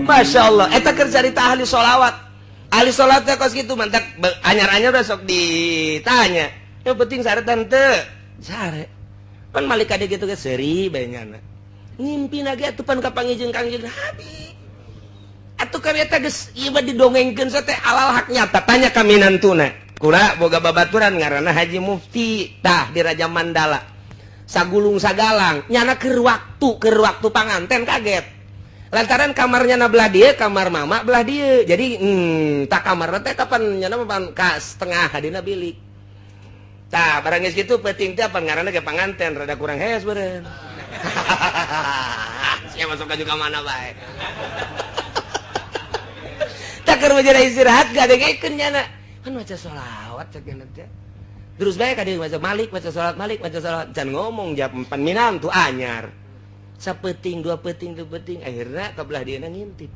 Masya Allah, eta keur carita ahli sholawat. Ahli sholawat teh kos kitu, mantak anyar-anyar udah sok ditanya. Yang penting sare tante. Sare. Pan malik kade gitu ge seuri bae nyana. Ngimpi lagi atuh pan kapanggih jeung Kangjeng Nabi. Atuh kan eta geus ieu mah didongengkeun teh alal hak nyata. Tanya ka minantuna. Kula boga babaturan ngaranna Haji Mufti tah di Raja Mandala. Sagulung sagalang nyana keur waktu panganten kaget. Lantaran kamarnya na belah dia, kamar mama belah dia. Jadi tak kamar teh kapan nyana mah ka setengah hadina bilik. Tah barang geus kitu peuting teh apa ngaranna ge panganten rada kurang hees beureun. Sia masuk ka mana bae. Tak keur jadi istirahat gak dengekeun nyana. Kan maca sholawat cek nyana teh. Terus bae ka dieu maca malik, maca sholawat malik, maca sholawat. Can ngomong jam pan minantu anyar. Sapeuting, dua peuting, dua peuting, akhirnya ka belah dieuna ngintip.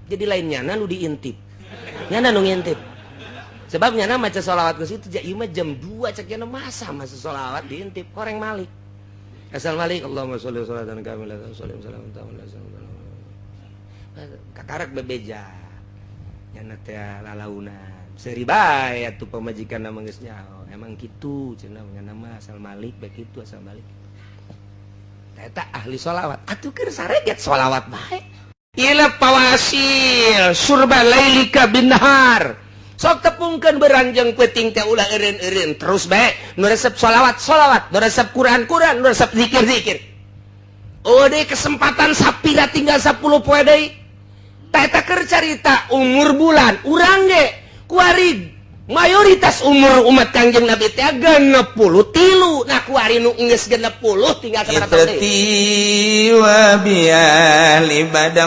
Jadi lain nyana nu diintip. Nyana nu ngintip. Sebab nyana maca sholawat ke situ ieu mah jam 2 cek nyana masa masa sholawat diintip koreng malik. Asal malik Allahumma sholli sholatan kamilatan sholli salam kakarak bebeja. Nyana teh lalaunan. Seuri bae atuh pamajikan mah geus nyaho. Emang kitu cenah nyana mah asal malik bae kitu asal malik. Eta ahli sholawat. Atuh keur sareget sholawat bae. Ila pawasil surba lailika bin nahar. Sok tepungkeun beranjang peuting teh ulah eureun-eureun terus bae nu resep sholawat sholawat, nu resep Quran Quran, nu resep zikir zikir. Oh deh kesempatan sapira tinggal 10 poe deui. Tah eta keur carita umur bulan urang ge kuari mayoritas umur umat Kangjeng Nabi teh 63. Nah kuari nu geus 60 tinggal sabaraha tahun deui? Itati wa biali bada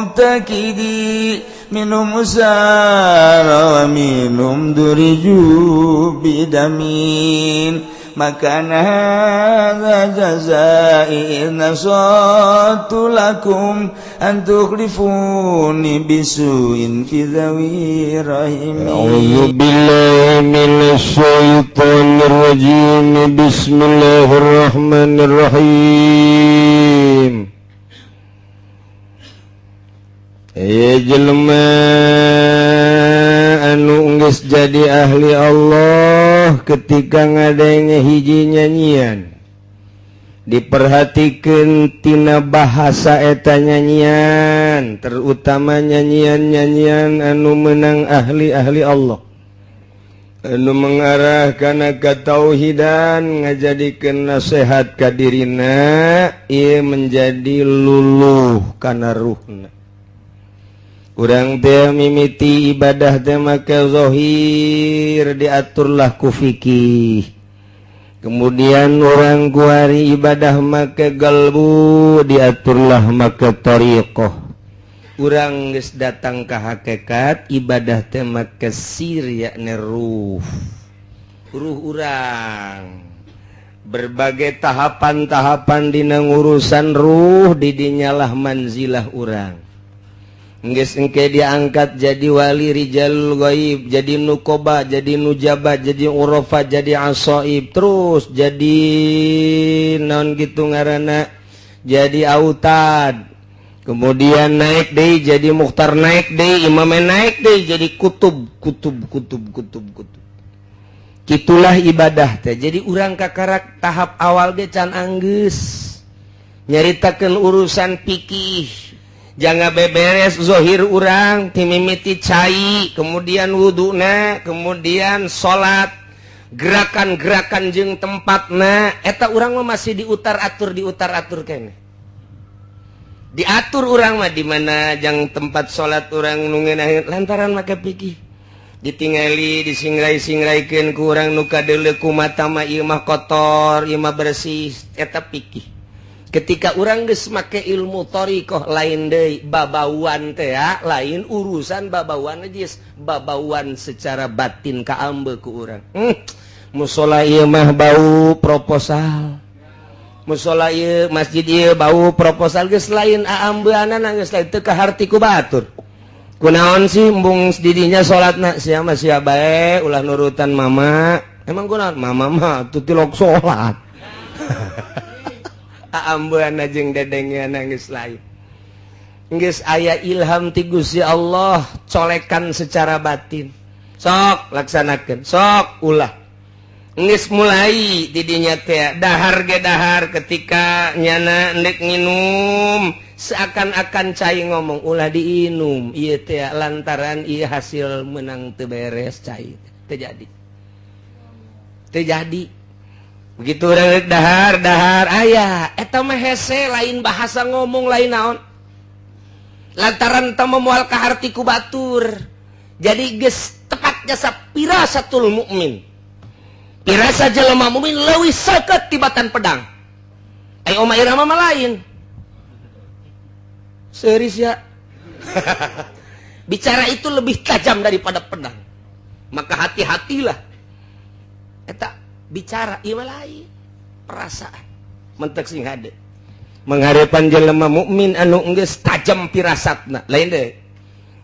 mubtakidi minum usara wa minum duriju bidamin makana hadza jazai in nasatu lakum an tukhlifuni bisuin fi dhawi rahimi. أعوذ بالله من الشيطان الرجيم. بسم الله الرحمن الرحيم. Eh jelema anu geus jadi ahli Allah, ketika ngadenge hiji nyanyian diperhatikan tina bahasa eta nyanyian, terutama nyanyian-nyanyian anu menang ahli-ahli Allah anu mengarah kana katauhidan, ngajadikeun nasihat ka dirina, ieu menjadi luluh kana ruhna. Urang teh mimiti ibadah teh make zahir, diaturlah ku fikih. Kemudian orang kuari ibadah make galbu, diaturlah make thariqah. Urang geus datang ka hakikat, ibadah teh make sir, yakni ruh. Ruh urang berbagai tahapan-tahapan dina ngurusan ruh, didinyalah manzilah urang. Geus engke diangkat jadi wali rijal gaib, jadi nukoba, jadi nujaba, jadi urafa, jadi asoib, terus jadi non gitu ngaranna, jadi autad. Kemudian naik deui jadi mukhtar, naik deui imam, naik deui jadi kutub, kutub, kutub, kutub, kutub. Itulah ibadah teh. Jadi urang kakarak tahap awal ge can anggeus. Nyaritakeun urusan fikih jangan beberes zohir urang timimiti cai, kemudian wuduna, kemudian salat, gerakan-gerakan jeung tempatna eta urang mah masih diutar atur, diutar atur kene diatur urang mah di mana jang tempat salat urang nu ngeunaheun lantaran make fikih ditingali disingrai-singraikeun ku urang nu kadeuleu ku mata mah ieu mah kotor, ieu mah bersih, eta fikih. Ketika urang geus make ilmu thariqah lain deui babauan teh ya, lain urusan babauan najis, babauan secara batin kaambe ku urang. Musola ieu mah bau proposal, musola ieu, masjid ieu bau proposal, geus lain aambeanana, geus lain teu kaharti ku batur. Kunaon sih embung didinya salatna sia mah sia bae ulah nurutan mama. Emang kunaon mama mah tuh tilok salat. Aambean jeung dedengnya nangis lain. Geus aya ilham ti Gusti Allah, colekan secara batin. Sok laksanakeun, sok ulah. Geus mulai didinya teh dahar ge dahar, ketika nyana ndek nginum seakan-akan cai ngomong, "Ulah diinum ieu teh," lantaran ieu hasil menang teu beres, cai teu jadi. Teu jadi. Begitu urang dahar, dahar aya eta mah hese, lain bahasa ngomong, lain naon, lantaran teu moal kaharti ku batur. Jadi geus tepat jasa firasatul mukmin, pirasa jelema mukmin leuwih seukeut tibatan pedang. Ai Oma Irama mah lain serius ya, bicara itu lebih tajam daripada pedang, maka hati-hatilah eta bicara. Ieu lain perasaan mentek sing hade mengharepan jelema mukmin anu geus tajam pirasatna. Lain deh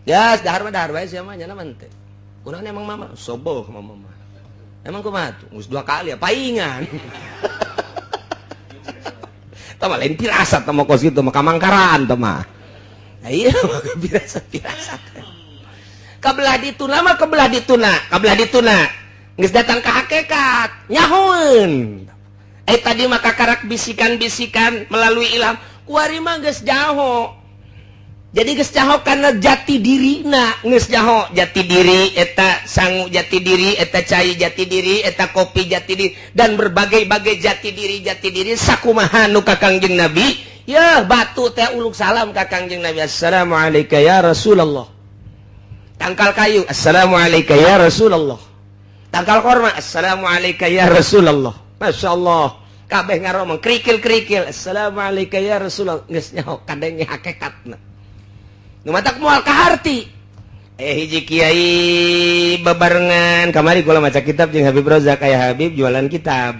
ya, dahar mah dahar bae sia mah, nyana mah teu. Kunaon emang mama soboh? Mama mah emang kumaha tuh? Geus dua kali ya paingan. Tah lain pirasat tah mah, kos kitu mah kamangkaraan tah mah. Nah, iya mah pirasat pirasat. Kabelah dituna mah, kebelah dituna, kabelah dituna. Geus datang ke hakikat, nyahoeun. Eh, tadi maka karak bisikan-bisikan melalui ilham, kuari mah geus jaho. Jadi geus jaho karena jati dirina, geus jaho jati diri eta sangu, jati diri eta cai, jati diri eta kopi, jati diri dan berbagai-bagai jati diri, jati diri sakumaha nu ka Kangjeng Nabi. Ya, batu teh uluk salam ka Kangjeng Nabi, "Assalamualaikum ya Rasulullah." Tangkal kayu, "Assalamualaikum ya Rasulullah." Tangkal korma, "Assalamualaikum ya Rasulullah." Masya Allah, kabeh ngaromong, kerikil-kerikil, "Assalamualaikum ya Rasulullah." Geus nyaho kadenge hakikatna. Nu matak moal kaharti. Eh, hiji kiai bebarengan kamari kula maca kitab jeung Habib Rozak, aya Habib jualan kitab.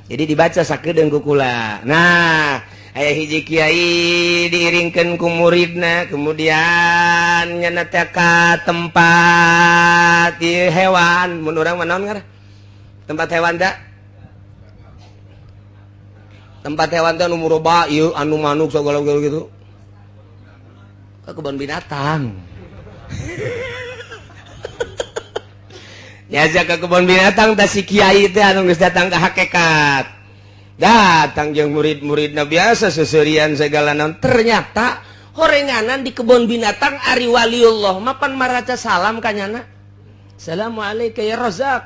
Jadi dibaca sakedeung ku kula. Nah, aya hiji kiai diiringkeun ku muridna, kemudian nyana teh ka tempat ieu hewan, mun urang mah naon ngaran? Tempat hewan da? Tempat hewan teh anu muroba ieu, anu manuk segala gitu. Ke kebun binatang. Ya, ke kebun binatang teh si kiai teh anu geus datang ke hakikat. Datang jeung murid-muridna, biasa seserian segala naon. Ternyata horenganan di kebun binatang, ari waliullah mapan maraca salam kanyana. "Assalamualaikum ya Razak."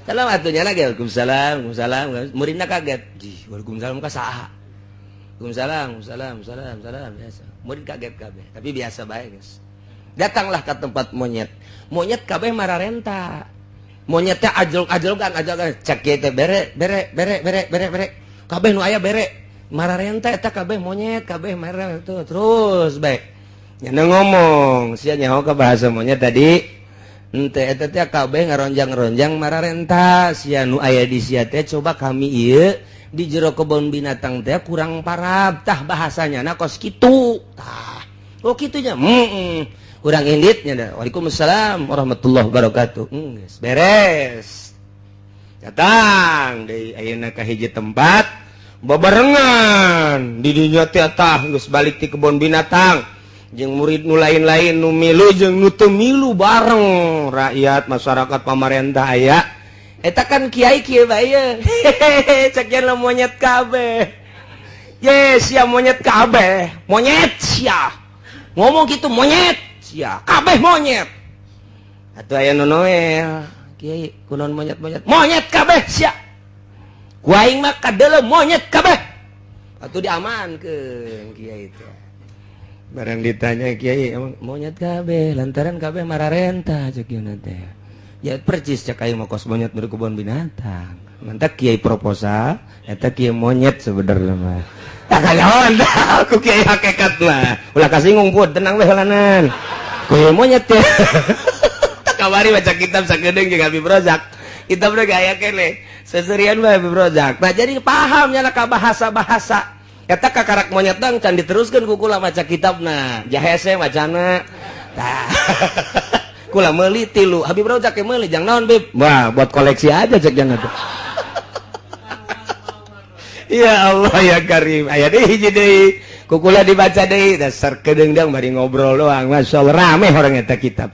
Salam atuh nyana ge, "Waalaikumsalam, waalaikumsalam." Muridna kaget. "Jih, waalaikumsalam ka saha?" "Waalaikumsalam, salam, salam, salam," biasa. Murid kaget kabeh, tapi biasa bae geus. Datanglah ke tempat monyet. Monyet kabeh mararenta. Monyetnya ajlok-ajlokan, ajlok cek kieu teh, "Bere, bere, bere, bere, bere, bere." Kabeh nu aya bere. Mararenta eta kabeh monyet, kabeh marah tuh terus bae. Nyana ngomong, sia nyaho ka bahasa monyet tadi. Ente eta teh kabeh ngaronjang-ronjang mararenta sia nu aya di sia teh, coba kami ieu di jero kebun binatang teh kurang parab, tah bahasanya na kos kitu tah. Oh, kitunya. Urang inditnya dah, "Waalaikumsalam warahmatullahi wabarakatuh." Geus beres, datang deui ayeuna ka hiji tempat babarengan di dinya teh, tah geus balik ti kebun binatang jeung murid nu lain-lain, nu milu jeung nu teu milu bareng, rakyat, masyarakat, pamarentah aya. Eta kan kiai kieu bae, cek yen monyet kabeh. Ye sia, monyet kabeh, monyet sia. Ngomong gitu, "Monyet sia kabeh, monyet." Atuh aya nu noel, "Kiai, kunaon monyet-monyet?" "Monyet kabeh sia, ku aing mah kadeuleu monyet kabeh." Atuh diamankeun kiai teh. Barang ditanya kiai, "Emang monyet kabeh?" "Lantaran kabeh mararenta," cek ieu teh. Ya percis, cek aing mah kos monyet di kebun binatang. Mantap kiai proposal eta kiai monyet sebenarnya mah. Tak kanyahoan aku kiai hakikat mah. Ulah kasinggung pun, tenang we heulanan. Kiai monyet teh. Tak kamari baca kitab sakedeung jeung Habib Rozak. Kitabna ge aya keneh. Seserian bae Habib Rozak. Nah, jadi paham nya ka bahasa-bahasa. Eta kakarak monyet dang can diteruskeun ku kula maca kitabna. Jahese macana. Tah. Kula meuli tilu. Habib Rozak ge meuli, "Jang naon, Bib?" "Wah, buat koleksi aja," cek jangan tuh. Ya Allah ya Karim, aya deui hiji deui kukula dibaca deui, dasar kedeungdeung bari ngobrol doang. Masya Allah, rame orang eta kitab.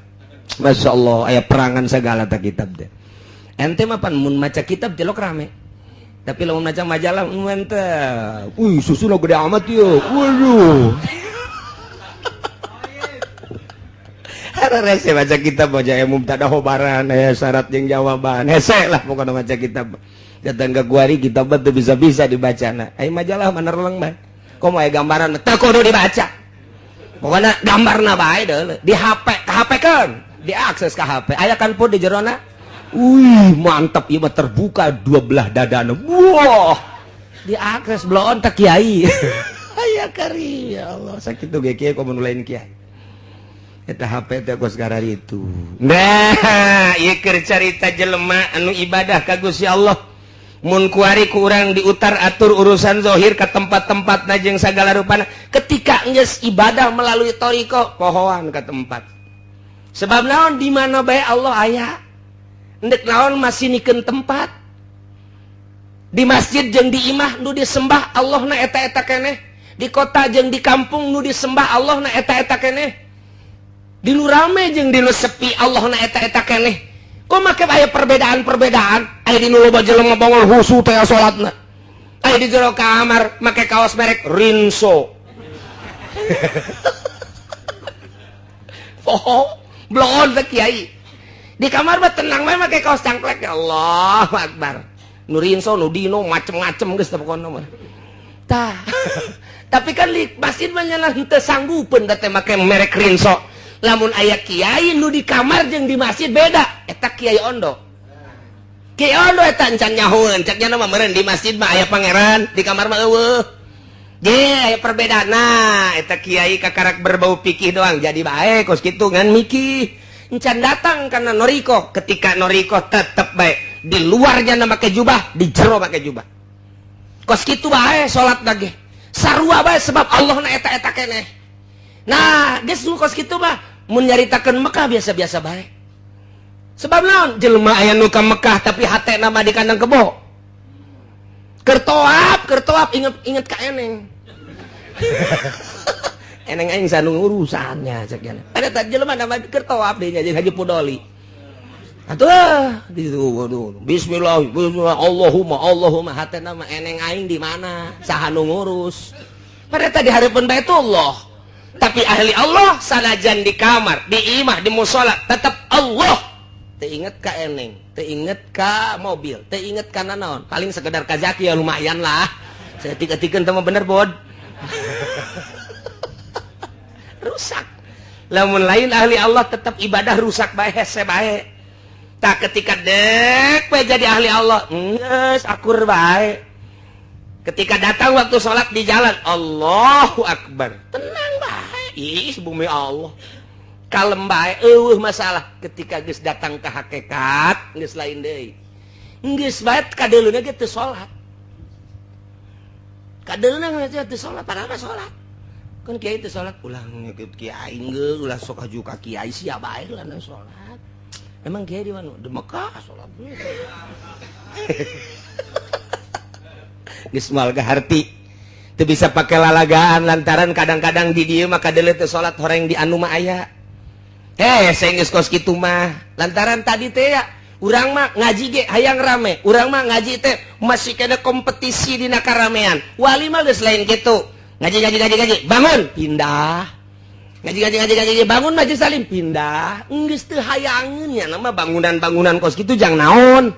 Masya Allah, aya perangan segala ta kitab teh. Ente mah pan mun maca kitab jelok rame, tapi lamun maca majalah mantap. Wih, susuna gede amat yeuh, waduh. Rese baca kitab baca ya mubtada khobaran ya syarat jeung jawaban, hese lah pokoknya maca kitab. Datang ke kuari kitab teu bisa-bisa dibacana. Ai majalah mah nerleng bae, komo aya gambaran teu kudu dibaca, pokoknya gambarna bae deuleu di HP ka HP kan diakses ka HP aya kan pun di jerona. Wih, mantap ieu mah, terbuka dua belah dadana. Wah, diakses bloon teh kiai. Aya kari ya Allah, sakitu ge kiai komo nu lain kiai. Eta HP teh kos itu. Nah, ieu keur carita jelema anu ibadah ka Gusti Allah. Mun kuari ku urang diutar atur urusan zahir ka tempat-tempat jeung sagala rupana, ketika geus ibadah melalui thoriqoh pohoan ka tempat. Sebab naon, di mana bae Allah aya. Endek naon masih nikeun tempat. Di masjid jeung di imah nu disembah Allah na eta-eta keneh. Di kota jeung di kampung nu disembah Allah na eta-eta keneh. Di nu rame jeung di nu sepi Allah na eta-eta keneh. Kok make aya perbedaan-perbedaan? Aya di nu loba jelema bangol husu teh salatna. Aya di jero kamar make kaos merek Rinso. Poho, bloon teh kiai. Di kamar mah tenang bae make kaos cangklek, ya Allah akbar. Nu Rinso, nu Dino macem-macem geus teh pokona mah. Tah. Tapi kan di masjid mah nya henteu sanggupeun teh make merek Rinso. Lamun aya kiai nu di kamar jeung di masjid beda, eta kiai ondo. Kiai ondo eta encan nyahoeun, cek nya mah meureun di masjid mah aya pangeran, di kamar mah eueuh. Ge aya perbedaan. Nah, eta kiai kakarak berbau pikih doang jadi bae kos kitu ngan mikih. Encan datang karena noriko, ketika noriko tetep bae di luarnya make jubah, di jero make jubah. Kos kitu bae salat lagi. Sarua bae sebab Allah na eta-eta keneh. Nah, geus nu kos kitu mah mun nyaritakeun Mekah biasa-biasa bae. Sebab naon? Jelema aya nu ka Mekah tapi hatena mah di kandang kebo. Keur toap inget ka eneng. Eneng aing sanu urusannya cek nya. Ada tah jelema nama keur toap deui nya jeung Haji Pudoli. Atuh di waduh, bismillah, bismillah, Allahumma, Allahumma, hatena mah eneng aing di mana? Saha nu ngurus? Pada tadi hareupeun Baitullah. Tapi ahli Allah sanajan di kamar, di imah, di musola tetap Allah. Teu inget ka eneng, teu inget ka mobil, teu inget ka nanaon. Paling sekedar ka zaki ya lumayan lah. Saya tik-tikeun teh mah bener bod. Rusak. Lamun lain ahli Allah tetap ibadah rusak bae, hese bae. Tak ketika dek bae jadi ahli Allah, geus akur bae. Ketika datang waktu sholat di jalan, Allahu Akbar, tenang bae. Ih, bumi Allah, kalem bae, eueuh masalah. Ketika geus datang ke hakikat, geus lain deui. Geus bae kadeuleuna ge teu salat. Kadeuleuna ge teu salat, padahal mah salat. Kan kiai teu salat, ulah ngikut kiai geus, ulah sok haju ka kiai sia bae lah salat. Emang kiai di mana? Di Mekah salat. Geus moal kaharti. Teu bisa pake lalagaan lantaran kadang-kadang di dieu mah kadeuleu teu salat horeng di anu mah aya. Heh, saya geus kos kitu mah. Lantaran tadi teh ya, urang mah ngaji ge hayang rame. Urang mah ngaji teh masih kena kompetisi dina karamean. Wali mah geus lain kitu. Ngaji ngaji ngaji ngaji, bangun, pindah. Ngaji ngaji ngaji ngaji, bangun majelis salim, pindah. Geus teu hayangeun nya nama bangunan-bangunan kos kitu jang naon.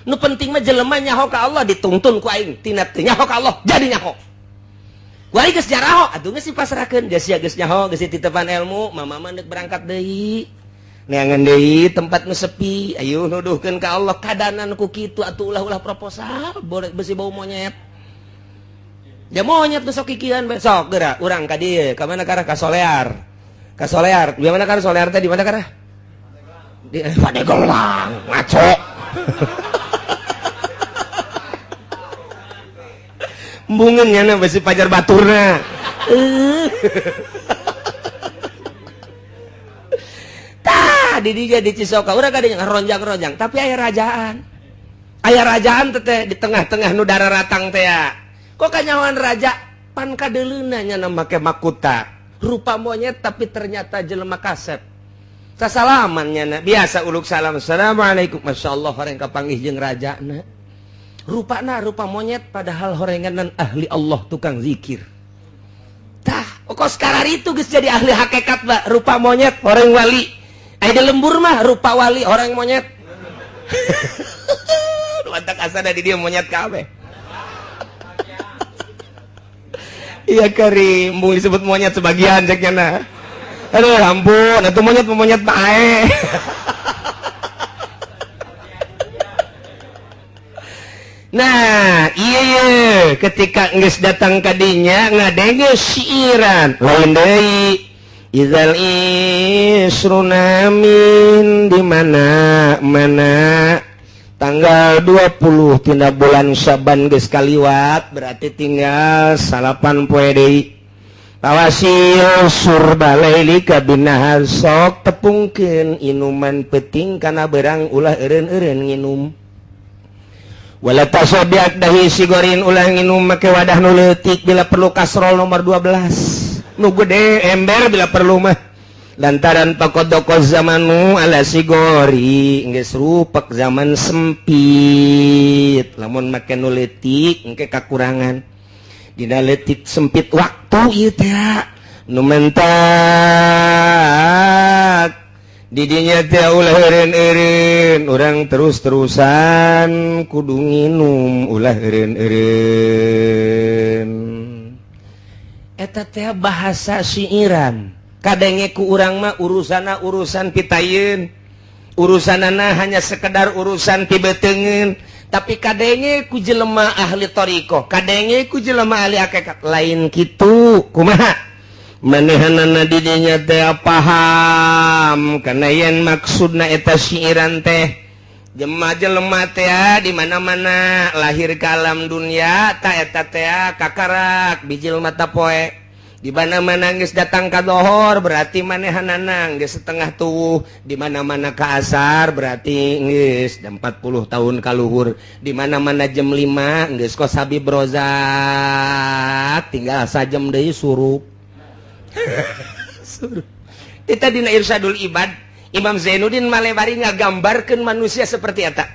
Nu penting mah jelema nyaho ka Allah dituntun ku aing, tina teu nyaho ka Allah jadi nyaho. Ku aing geus jaraho, atuh geus dipasrahkeun, geus sia geus nyaho, geus titepan ilmu, mama mah deuk berangkat deui. Neangan deui tempat nu sepi, ayo nuduhkeun ka Allah kadanan ku kitu atuh ulah-ulah proposal, boleh besi bau monyet. Ya monyet nu sok kikian bae, sok geura urang ka dieu, ka mana karah ka Solear. Ka Solear, di mana karah Solear teh di mana karah? Di Pandeglang, ngaco. Embungeun nya na besi pajar baturna. Tah di dieu di Cisoka urang ka dieu ronjang-ronjang, tapi aya rajaan. Aya rajaan teh di tengah-tengah nu dararatang teh ya. Kok kanyahoan raja pan kadeuleuna nya make makuta. Rupa monyet tapi ternyata jelema kasep. Sasalaman nya biasa uluk salam. Assalamualaikum. Masyaallah horeng kapanggih jeung rajana. Rupana rupa monyet padahal horenganan ahli Allah tukang zikir. Tah, kok sekarang itu geus jadi ahli hakikat ba, rupa monyet horeng wali. Aya di lembur mah rupa wali horeng monyet. Mantak asana di dia monyet kabeh. Iya kari, embung disebut monyet sebagian cek nya. Aduh ampun, atuh monyet monyet bae. Nah, iya ketika geus datang ka dinya ngadenge siiran lain deui. Idzal isruna min di mana mana tanggal 20 tina bulan Syaban geus kaliwat berarti tinggal 9 poe deui. Tawasil surba laili kabinahar sok tepungkeun inuman peuting kana berang ulah eureun-eureun nginum. Wala tasobiak dahi sigorin ulah nginum make wadah nu leutik bila perlu kasrol nomor 12. Nu gede ember bila perlu mah. Lantaran pakodoko zamanu ala sigori geus rupek zaman sempit. Lamun make nu leutik engke kakurangan. Dina leutik sempit waktu ieu teh nu mentak didinya teh ulah eureun-eureun urang terus-terusan kudu nginum ulah eureun-eureun. Eta teh bahasa siiran. Kadenge ku urang mah urusana urusan pitayeun, urusanana hanya sekedar urusan pibeteungeun, tapi kadenge ku jelema ahli thariqah, kadenge ku jelema ahli hakikat lain kitu. Kumaha manehanana di dinya teh paham kana yen maksudna eta siiran teh jelema jelema teh di mana-mana lahir ka alam dunia ta eta teh kakarak bijil mata poe. Di mana-mana geus datang ka dohor berarti manehanana geus setengah tuwuh, di mana-mana ka asar berarti geus 40 tahun kaluhur, di mana-mana jam 5 geus kos Habib Rozak tinggal sajam deui surup. Surup. Kita dina Irsyadul Ibad Imam Zainuddin Malebari ngagambarkeun manusia seperti eta.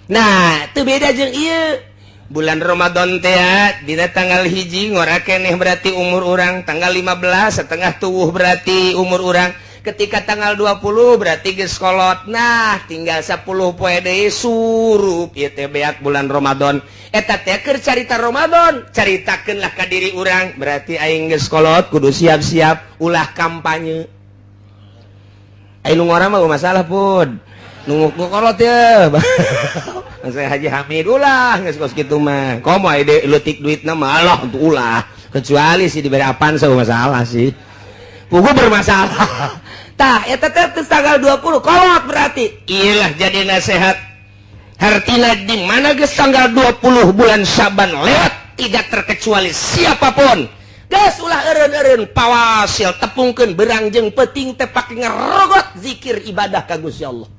Nah, teu beda jeung ieu. Bulan Ramadan teh dina tanggal 1 ngora keneh berarti umur urang, tanggal 15 setengah tuwuh berarti umur urang, ketika tanggal 20 berarti geus kolot. Nah, tinggal 10 poe deui surup ieu teh beak bulan Ramadan. Eta teh keur carita Ramadan, caritakeun lah ka diri urang, berarti aing geus kolot kudu siap-siap ulah kampanye. Aing nu ngora mah masalah pun. Nunggu kolot ya. Saya Haji Hamid ulah geus kos kitu mah. Komo aya leutik duitna mah Allah untuk ulah. Kecuali sih diberi apaan saya masalah sih. Pugu bermasalah. Tah eta teh tanggal 20 kolot berarti. Iyalah jadi nasihat. Hartina di mana geus tanggal 20 bulan Syaban lewat tidak terkecuali siapapun. Geus ulah eureun-eureun pawasil tepungkeun berang jeung peuting teh pake ngerogot zikir ibadah ka Gusti Allah.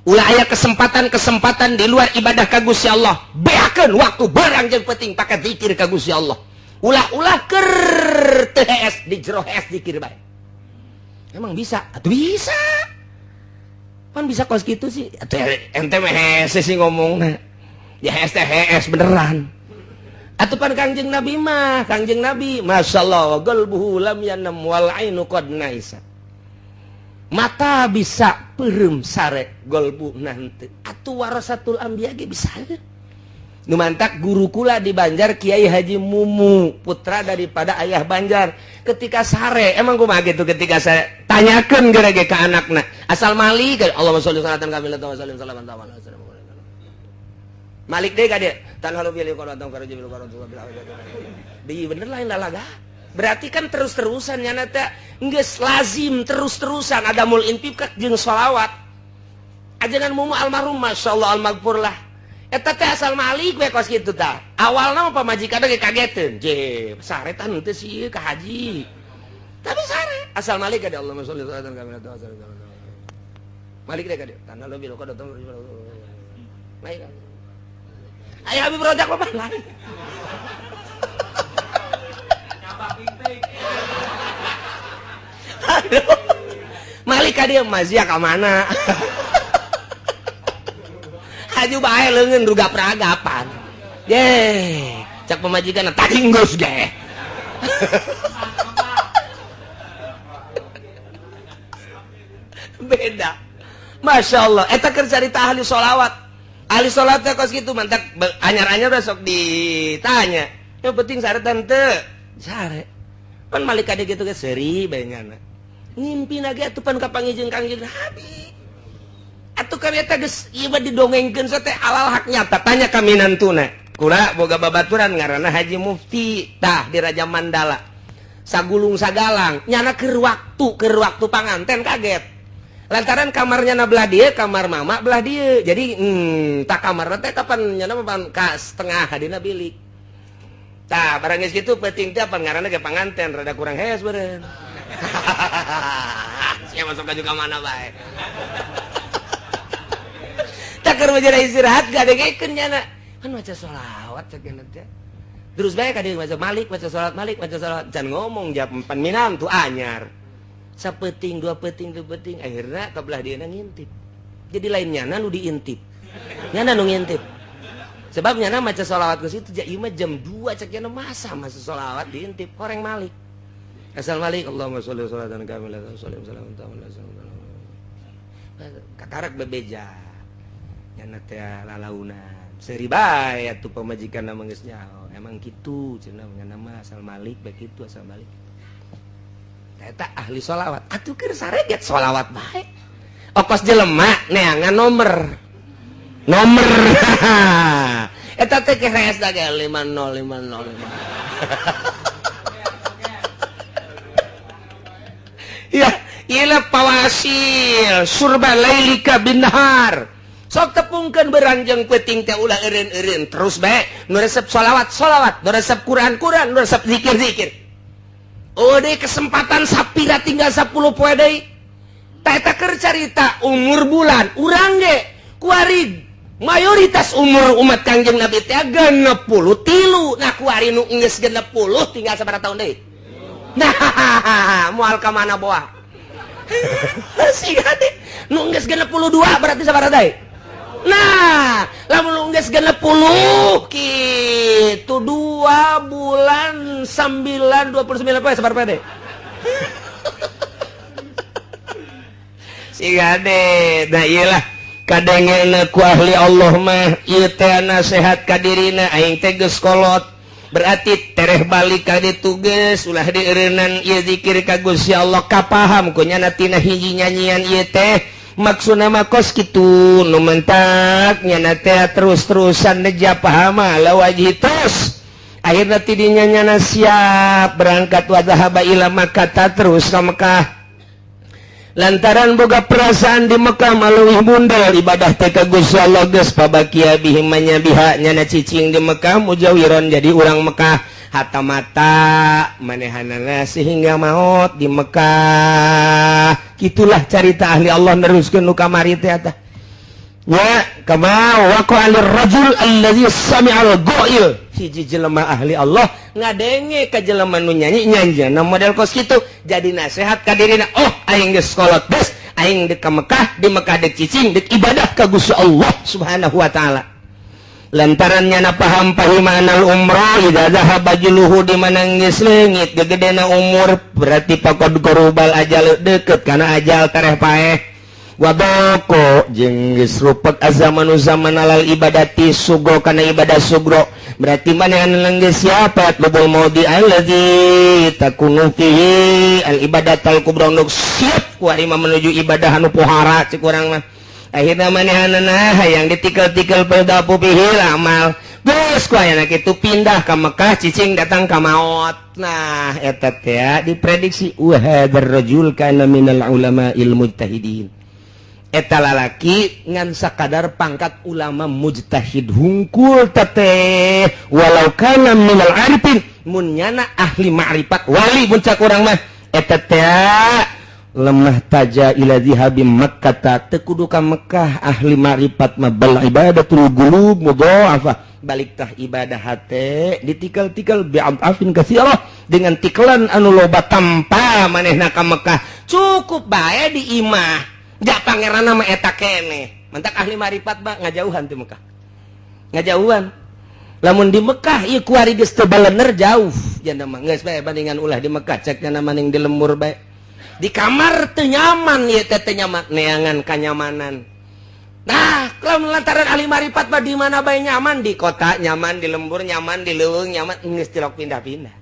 Ulah aya kesempatan-kesempatan di luar ibadah ka Gusti Allah. Beakeun waktu barang jeung penting pakai zikir ka Gusti Allah. Ulah-ulah keur teu hees di jero hees zikir bae. Emang bisa? Atuh bisa. Pan bisa kos kitu sih. Atuh ente mah hees sih ngomongna. Ya hees teh hees beneran. Atuh pan Kangjeng Nabi mah, Kangjeng Nabi masyaallah qalbuhu lam yanam wal ainu qad naisa. Mata bisa perem sare golbu nanti atuh warasatul anbiya ge bisa. Nu mantak guru kula di Banjar Kiai Haji Mumu, putra daripada ayah Banjar. Ketika sare emang kumaha gitu ketika saya tanyakeun geura ge ka anakna asal malik Allahumma sholli salatan kamilatan wa sallim salatan tamam. Malik deui ka dieu tanhalu bil qur'an faraju bil qur'an deui bener lain lalaga. Berarti kan terus-terusan nyana teh geus lazim terus-terusan ada mul intifak jeung sholawat. Ajengan Mumu almarhum masyaallah almaghfurlah. Eta teh asal malik we kos kitu tah. Awalna mah pamajikan ge kageteun. Je, saretan teu sih ka haji. Tapi sare asal malik ada Allahumma sholli salatan kamilatan wa sallim. Malik deh ka dieu. Tanah bil qadar. Baik. Aya Habib Rozak mah lain. Aduh. Malik ka dieu mazia ka mana? Haju bae leungeun rugap-ragapan. Ye, cak pamajikan tadi geus ge. Beda. Masya Allah, eta keur carita ahli sholawat. Ahli sholawat teh kos kitu mantak anyar-anyar besok ditanya. Yang penting sare tante. Sare. Pan malik kade kitu ge seuri bae nyana. Ngimpina ge atuh pan kapanggih Kangjeng Nabi. Atuh kan eta geus ieu mah didongengkeun teh alal hak nyata. Tanya ka minantuna. Kula boga babaturan ngaranna Haji Mufti tah di Raja Mandala. Sagulung sagalang nyana keur waktu panganten kaget. Lantaran kamarnya na belah dia, kamar mama belah dia. Jadi tak kamar teh kapan nyana mah ka setengah hadina bilik. Tah barang geus kitu penting teh pan ngaranna ge panganten rada kurang hees beureun. Sia masuk ka juga mana bae. Tak keur majara istirahat gadegekeun nyana. Kan maca sholawat cek nyana teh. Terus bae ka dieu maca Malik, maca sholawat Malik, maca sholawat can ngomong jam pan minam tuh anyar. Sapeting dua peting dua peting akhirnya kebelah dia ngintip. Jadi lain nyana nu diintip, nyana nu ngintip. Sebab nyana maca sholawat ke situ ieu mah jam 2 cek nyana masa masa sholawat diintip horeng Malik. Asal Malik Allahumma sholli sholatan kamilatan sholli salam ta'ala kakarak bebeja. Nyana teh lalaunan. Seuri bae atuh pamajikan mah geus nyaho. Emang kitu cenah nyana mah asal Malik bae kitu asal Malik. Eta ahli sholawat atuh keur sareget sholawat bae okos jelema neangan nomor nomor eta teh keres da ge 50505. Ya ieu pawasil surba lailika bin nahar sok tepungkeun beranjeng peuting teh ulah eureun-eureun terus bae nu resep sholawat sholawat nu resep Quran Quran nu resep zikir zikir. Oh deh kesempatan sapira tinggal 10 poe deui. Tah eta keur carita umur bulan urang ge kuari mayoritas umur umat Kangjeng Nabi teh 63. Nah kuari nu geus 60 tinggal sabaraha tahun deui. Nah moal ka mana boah. Siga teh nu geus 62 berarti sabaraha deui. Nah, lamun geus 60 kitu 2 bulan 9 29 poe sabar poe. Siga deh, nah iyalah kadengena ku ahli Allah mah ieu teh nasehat ka dirina aing teh geus kolot. Berarti tereh balik ka ditu geus ulah dieureunnan ieu zikir ka Gusti Allah kapaham ku nyana tina hiji nyanyian ieu teh. Maksudna mah kos kitu nu mentak nyana teh terus-terusan neja pahama lawajih terus akhirna ti dinya nyana siap berangkat wa zahaba ila Makkah terus ka Mekah lantaran boga perasaan di Mekah maleuwih mundel ibadah teh ka Gusti Allah geus pabakia bihim manya biha nyana cicing di Mekah mujawiron jadi urang Mekah hatta mata manehanana sehingga maut di Mekah. Itulah carita ahli Allah neruskeun nu kamari teh eta. Nya kama waqa lirrajul allazi sami'al ghail. Hiji jelema ahli Allah ngadenge ka jelema nu nyanyi nyanjana model kos kitu jadi nasehat ka dirina, oh aing geus kolot geus aing deuk ka Mekah, di Mekah deuk cicing deuk ibadah ka Gusti Allah Subhanahu wa taala. Lantaran nyana paham pahimanal umroh idza zahaba juluhu di mana geus leungit gegedena umur berarti pakod korubal ajal deket kana ajal tereh paeh wadoko jeung geus rupek azamanu zaman alal ibadati sugro kana ibadah sugro berarti manehna geus siapa lubul maudi allazi takunu fihi al ibadatal kubra nu siap kuari mah menuju ibadah anu pohara cek urang mah. Akhirnya manehanana hayang ditikel-tikel pedapu pihil amal geus ku ayana kitu pindah ka Mekah cicing datang ka maot. Nah eta teh diprediksi wa hadzal rajul kana minal ulama'il mujtahidin. Eta lalaki ngan sakadar pangkat ulama mujtahid hungkul teh walau kana minal arifin mun nyana ahli ma'rifat wali mun cak urang mah eta teh lemah taja ila zihabi Makkah teu kudu ka Mekah ahli ma'rifat mah bal ibadatul qulub mudha'afah balik tah ibadah hate ditikel-tikel bi'afin katsirah Dengan tikelan anu loba tanpa manehna ka Mekah. Cukup bae di imah. Ja pangeran mah eta keneh. Mantak ahli marifat mah ngajauhan ti Mekah. Ngajauhan. Lamun di Mekah ieu kuari geus teu balener jauh. Jana mah geus bae bandingan ulah di Mekah cek nya maning di lembur bae. Di kamar teu nyaman ieu teh teu nyaman neangan kanyamanan. Nah, kalau lantaran ahli marifat mah di mana bae nyaman, di kota nyaman, di lembur nyaman, di leuweung nyaman, geus tilok pindah-pindah.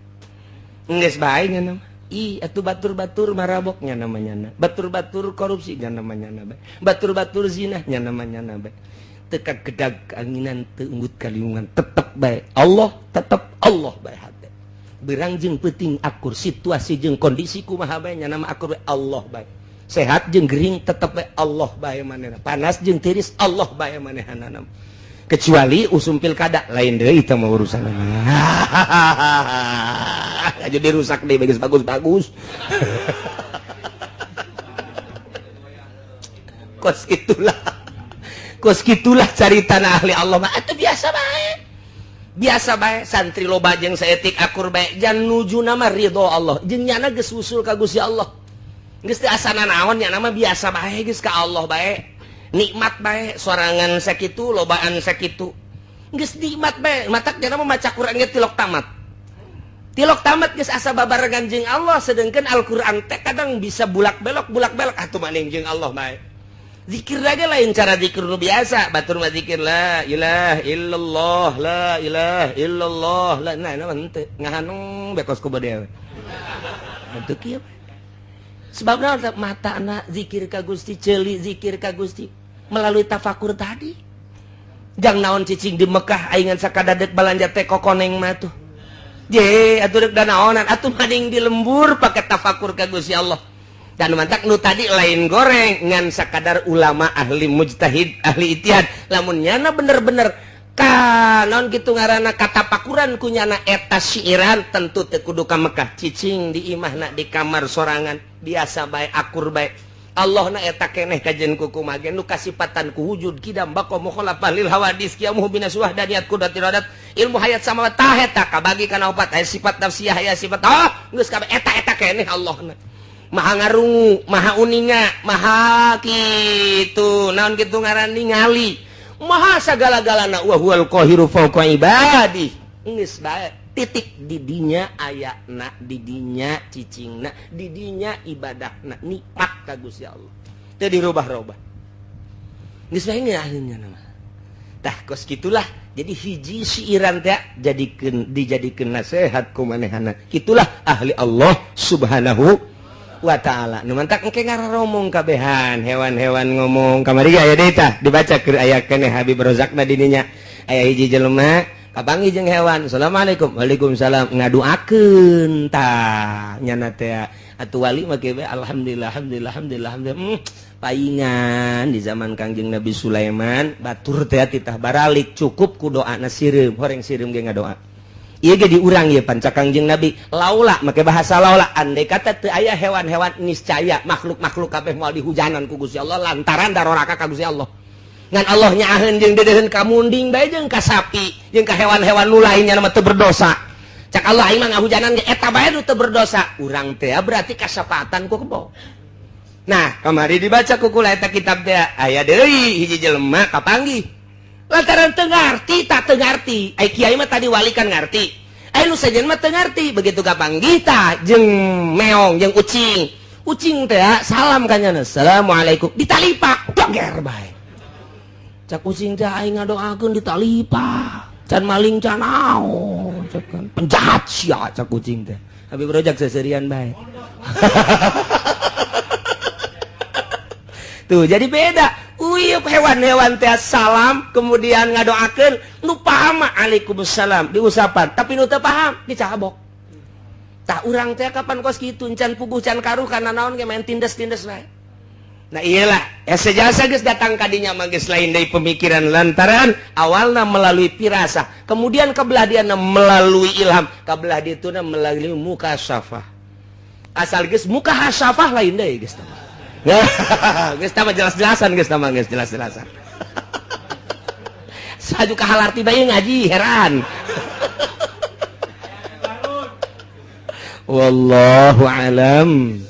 Geus bae nya mah. Ih, atuh batur-batur marabok nya namanya. Batur-batur korupsi nya namanya bae. Batur-batur zina nya namanya bae. Teka gedag anginan teu unggut kaliungan tetep bae Allah, tetep Allah bae hate. Berang jeung peuting akur, situasi jeung kondisi kumaha bae nya nama akur bae Allah bae. Sehat jeung gering tetep bae Allah bae manehna. Panas jeung tiris Allah bae manehna. Kecuali usum pilkada lain deui teh mah urusan. Jadi rusak deh bagus bagus-bagus. Kos itulah. Kos gitulah carita ahli Allah mah atuh biasa bae. Biasa bae santri loba jeung saeutik akur bae jan nuju nama ridho Allah. Jeung nyana geus usul ka Gusti Allah. Geus teu asana naon nyana mah biasa bae geus ka Allah bae. Nikmat bae sorangan sakitu lobaan sakitu. Geus nikmat bae matak nyana mah maca Quran ge tilok tamat. Tilok tamat geus asa babarengan jeung Allah sedengkeun Al-Qur'an teh kadang bisa bulak-belok atuh maning jeung Allah bae. Zikir lagi lain cara zikir nu biasa, batur mah zikir la ilaha illallah, la ilaha illallah, la nah nah henteu ngahanung bekos ku bade. Henteu kieu. Sebabna matana zikir ka Gusti, ceuli zikir ka Gusti melalui tafakur tadi. Jang naon cicing di Mekah aing ngan sakadadek balanja teh kokoneng mah tuh. Je atuh deuk danaonan atuh maning di lembur pake tafakur ka Gusti Allah. Dan mantak nu tadi lain goreng ngan sakadar ulama ahli mujtahid ahli ijtihad lamun nyana bener-bener ka naon kitu ngaranna katapakuran ku nyana eta syiiran tentu teu kudu ka Mekah cicing di imahna di kamar sorangan biasa bae akur bae Allahna eta keneh kajen ku kumaha ge nu kasipatan ku wujud kidam baqa mukhalafah lil hawadis qiyamuhu binaswah daniat kudat iradat ilmu hayat sama tah eta kabagi kana opat aya sifat nafsiyah aya sifat ah geus kabeh eta eta keneh Allahna maha ngarungu, maha uninga, maha kitu, naon kitu ngaran ningali, maha sagala-galana wa huwal qahiru fawqa ibadi. Geus bae titik didinya ayana, didinya cicingna, didinya ibadahna, nikmat ka Gusti Allah. Teu dirubah-rubah. Geus bae akhirnya nama. Tah kos kitulah jadi hiji siiran teh jadikeun dijadikeun nasihat ku manehana. Kitulah ahli Allah Subhanahu wa ta'ala. Nu mantak engke ngaromong kabehan hewan-hewan ngomong kamari aya deui tah dibaca keur aya keneh Habib Rozakna dininya aya hiji jelema kapanggih jeung hewan assalamualaikum waalaikumsalam ngaduakeun tah nyana teh atuh wali mah kieu alhamdulillah alhamdulillah alhamdulillah alhamdulillah paingan di zaman Kangjeng Nabi Sulaiman batur teh titah baralik cukup ku doana sireum horeng sireum ge ngadoa. Ieu ge diurang ieu panca Kangjeng Nabi laula make bahasa laula andai kata teu aya hewan-hewan niscaya makhluk-makhluk kabeh moal dihujanan ku Gusti Allah lantaran daroraka ka Gusti Allah. Ngan Allah nyaaheun jeung deudeuheun ka munding bae jeung ka sapi jeung ka hewan-hewan nu lainnya mah teu berdosa. Cak Allah aing mah ngahujanan ge eta bae nu teu berdosa. Urang teh berarti kasapatan ku kebo. Nah, kamari dibaca ku kula eta kitab teh aya deui hiji jelema kapanggih. Lantaran teu ngarti tak teu ngarti. Ai kiai mah tadi wali kan ngarti. Ai nu sejen mah teu ngarti. Begitu kapanggih tah jeung meong jeung ucing. Ucing teh salam ka nyana. Assalamualaikum. Ditalipak doger bae. Cak ucing teh aing ngadoakeun ditalipak. Can maling can naon cak kan. Penjahat sia cak ucing teh. Habib Rojak seserian bae. Tuh jadi beda. Uyup hewan-hewan teh salam kemudian ngadoakeun nu paham waalaikumsalam diusapan tapi nu teu paham dicabok. Tah urang teh kapan kos kitu can puguh can karuh kana naon ge main tindes-tindes bae. Nah iyalah ese jasa geus datang ka dinya mah geus lain deui pemikiran lantaran awalna melalui pirasah kemudian kebelah diana melalui ilham kabelah dituna melalui mukasyafah. Asal geus mukasyafah lain deui geus teh. Geus tah jelas-jelasan geus tah geus jelas-jelasan. Saju ka halarti bae ngaji heran. Wallahu alam.